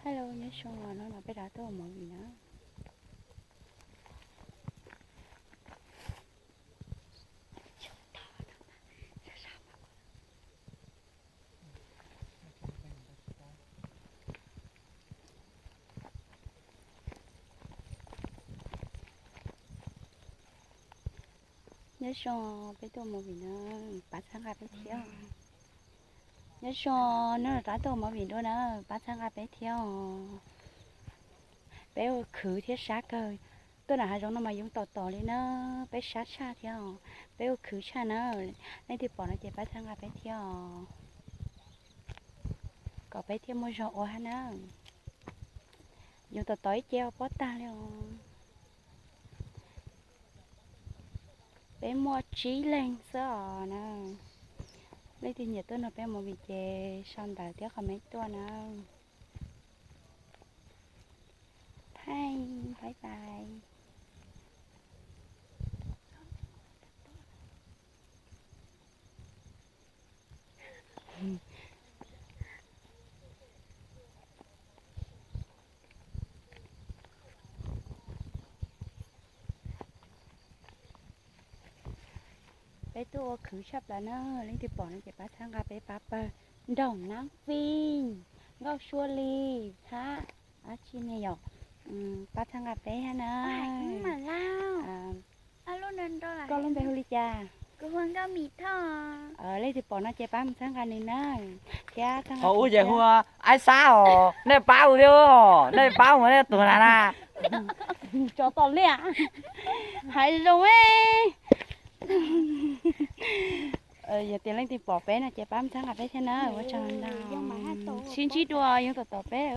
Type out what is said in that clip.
Hello, nyob zoo, hnub no peb rov tuaj ua movie na. Nyob zoo, peb tuaj movie na, pab txhawb nqa peb thiab. Nyob zoo, hnub no rov tuaj movie dua na, pab txhawb nqa peb thiab os. Peb ua khwv thiab sab kawg. Tuaj nram hav zoov no mas yoo tom tom li na, peb sab tshaj thiab os. Peb ua khwv tshaj na, leej twg pom no ces pab txhawb nqa peb thiab os, kom peb thiaj muaj zog ua hab na. Yoo tom tom ib ce ua pob tag li os. Peb muaj tsib leeg xwb os na. Leej twg nyiam tuaj nrog peb movie ces sau ntawv thiab comment tuaj na. Thanks, bye bye. Peb tuaj ua khwv tshaj plaws na, leej twg pom no ces pab txhawb nqa peb pab pawg nroog Nab Fij, Nkauj Suab Lis hab dab tsi ne yom, pab txhawb nqa peb hab na. Koj lub npe hu li cas? Leej twg pom no ces pab mus txhawb nqa nws na, thiab txhawb nqa ua ces hu Aib Xab os, nej pab ua thiab, nej pab ua nej tus na na. Tso tau liaj. Hais zoo. Yog tias leej twg pom peb no ces pab mus txhawb nqa peb thiab na, ua tsaug ntau. Sib ntsib dua yoo tom tom peb.